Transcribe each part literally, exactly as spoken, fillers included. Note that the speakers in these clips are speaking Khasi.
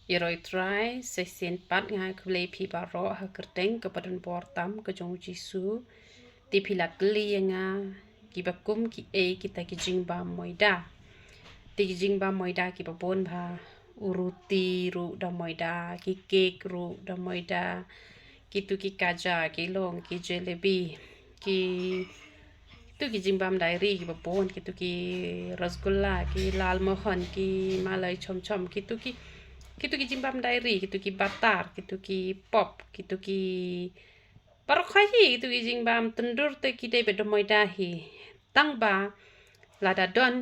Ïaroh Trai, sa shisien pat nga khublei phi baroh ha ka kyrteng kaba donbor tam ka jong U Jisu. Te phi la kylli ïa nga, kiba kum kiei kita ki jingbam moida. Te ki jingbam moida kiba bun bha, u ruti ruh da moida, ki kek ruh da moida, kitu ki kaja, ki long, ki jalebi, ki, kitu ki jingbam dairy kiba bun, kitu ki rasgulla, ki lalmohan, ki malai chomchom, kitu ki, kitu ki jingbam dairy, kitu ki batar, kitu ki pop, kitu ki baroh hi, kitu ki jingbam tandoor te ki dei beit da moida hi. Tang ba lada don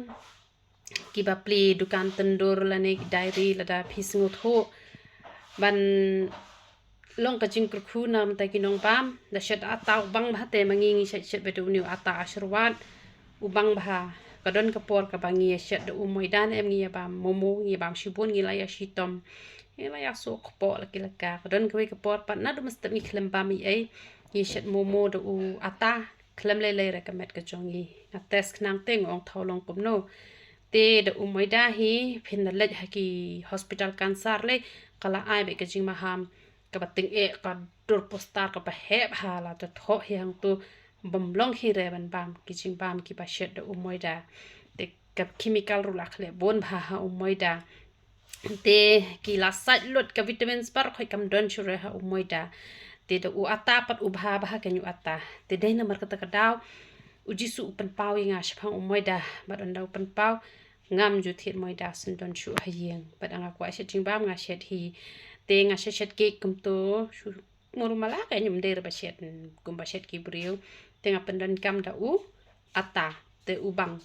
kiba plie dukan tandoor lane dairy, lada phi sngewthuh ban long ka jingkyrkhu na mynta ki nongbam, da shet ata u bang bha te, ma ngi ngi shet shet beit da une u ata Ashirwad u bang bha. Ka don ka por kaba ngi ïa shet da u moida ne em, ngi ïa bam momo, ngi ïa bam shibun, ngi la ïa shitom, ngi la ïa suk kpoh la ki la ka. Ka don kawei ka por pat naduh mynstep ngi khlem bam ei ei, ngi shet momo da u ata, khlem lei lei re ka met ka jong ngi. Nga test khnang te nga ong thaw long kumno. Te da u moida hi phin da leit ha ki hospital cancer lei, ka la ai beit ka jingmaham kaba tyngeh, ka dur poster kaba heh bha, la da thoh hi hangto, bym long hi re ban bam ki jingbam kiba shet da u moida. Te ka chemical ruh la khleh bun bha ha u moida. Te ki la sait lut, ka vitamins baroh khoit kam don shuh re ha u moida. Te da u ata pat u bha bha ka, u ata. Te dei namar kata ka daw U Jisu u pynpaw ïa nga shaphang u moida, bad ynda u pynpaw ngam ju thied moida shen don shuh ha ïing. Bad nga kwah shet jingbam nga shet hi. Te nga shet shet kek kumto shu muru mala ka, ym dei re ba shet kumba shet ki briew. Te nga pyndonkam da u ata, te u bang.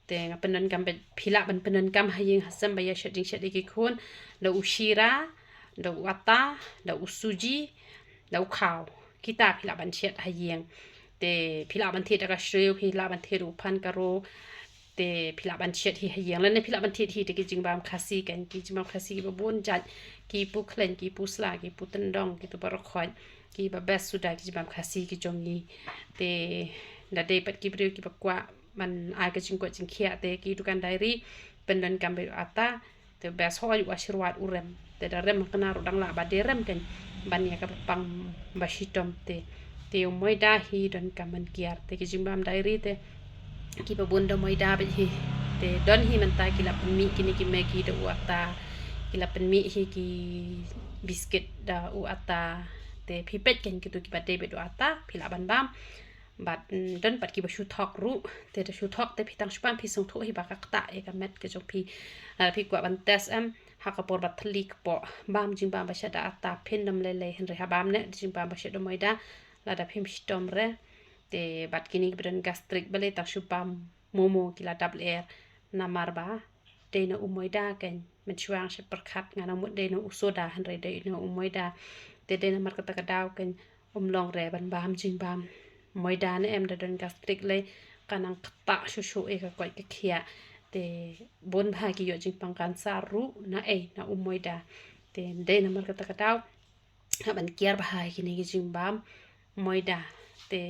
Te nga pyndonkam beit, phi lah ban pyndonkam ha ïing ha sem ba ïa shet jingshet ïa ki khun, da u shira, da u ata, da u suji, da u khaw. Kita phi lah ban shet ha ïing. Te phi lah ban thied da ka shriew, phi lah ban thied u pan karo. Te phi lah ban shet hi ha ïing. Lane phi lah ban thied hi da ki jingbam Khasi kan, ki jingbam Khasi kiba bun jait, ki pu khleiñ, ki pu sla, ki pu tyndong, kitu baroh khoit, kiba best suda ki jingbam Khasi ki jong ngi. Te da dei pat ki briew kiba kwah ban ai ka jingkoit jingkhiah, te ki dukan dairy pyndonkam beit u ata. Te best, hooid u Ashirwad u rem. Te da rem kane ruh dang lah ba dei rem kan, ban ïa kaba pang ba shitom te. Te u moida hi donkam ban kiar. Te ki jingbam dairy te kiba bun da moida beit hi. Te don hi mynta ki la pynmih kine ki Maggi da u ata, ki la pynmih hi ki biscuit da u ata. Te phi peit kan, kitu kiba dei beit u ata phi lah ban bam. Bad, mm, don pat kiba shu thok ruh. Te da shu thok te phi tang shu bam, phi sngewthuh hi ba ka ktah ïa ka met ka jong phi. Lada phi kwah ban test em, ha ka por ba thylli kpoh, bam jingbam ba shet da ata, phin ym lei lei, hynrei ha bam ne jingbam ba shet da moida, lada phim shitom re. Te bad kine kiba don gastric balei tang shu bam momo, ki la dap lyer. Namar ba dei na u moida kan. Mynshuwa nga shet pyrkhat, nga nang mut dei na u soda, hynrei dei na u moida. Te dei namar kata ka daw kan ym long re ban bam jingbam moida ne em, da don gastric lei, ka nang ktah shuh shuh ïa ka koit ka khiah. Te bun bha ki ïoh jingpang cancer ruh na ei, na u moida. Te dei namar kata ka daw hap ban kiar bha ïa kine ki jingbam moida. Te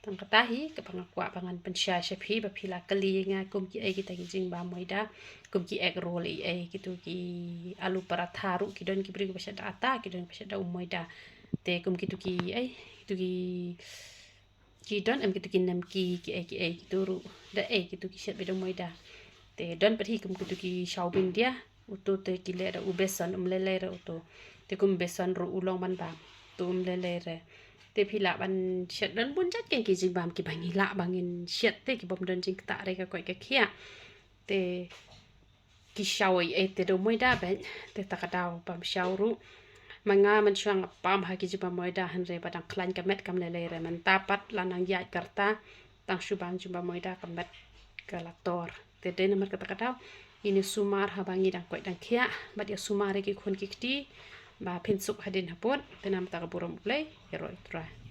tang kata hi kaba nga kwah ba ngan pynshai sha phi, ba phi la kylli ïa nga kum kiei kita ki jingbam moida, kum ki egg roll ei ei, kitu ki aloo paratha ruh ki don ki briew kiba shet da ata, ki don kiba shet da u moida. Te kum kitu ki ei, kitu ki, ki don em kitu ki nemki kiei kiei, kitu ruh da ei, kitu ki shet beit da moida. Te don pat hi kum kitu ki shaw bindia, utu te ki leh da u besan, ym lei lei re utu. Te kum besan ruh u long ban bam, tu ym lei lei re. Te phi lah ban shet, don bun jait kan ki jingbam kiba ngi lah ba ngin shet te kibym don jingktah re ka koit ka khiah. Te ki shaw ei ei te da u moida beit, te ta ka daw bam shaw ruh. Ma nga mynshuwa nga pam ha ki jingbam moida, hynrei ba dang khlaiñ ka met kam lei lei re. Mynta pat la nang ïaid ka rta, tang shu bam jingbam moida ka met ka la tor. Te dei namar kata ka daw ngin ïa sumar haba ngi dang koit dang khiah, bad ïa sumar ïa ki khun ki kti ba phin suk hadien hapdeng. Te namar kata ka burom U Blei, ïaroh Trai.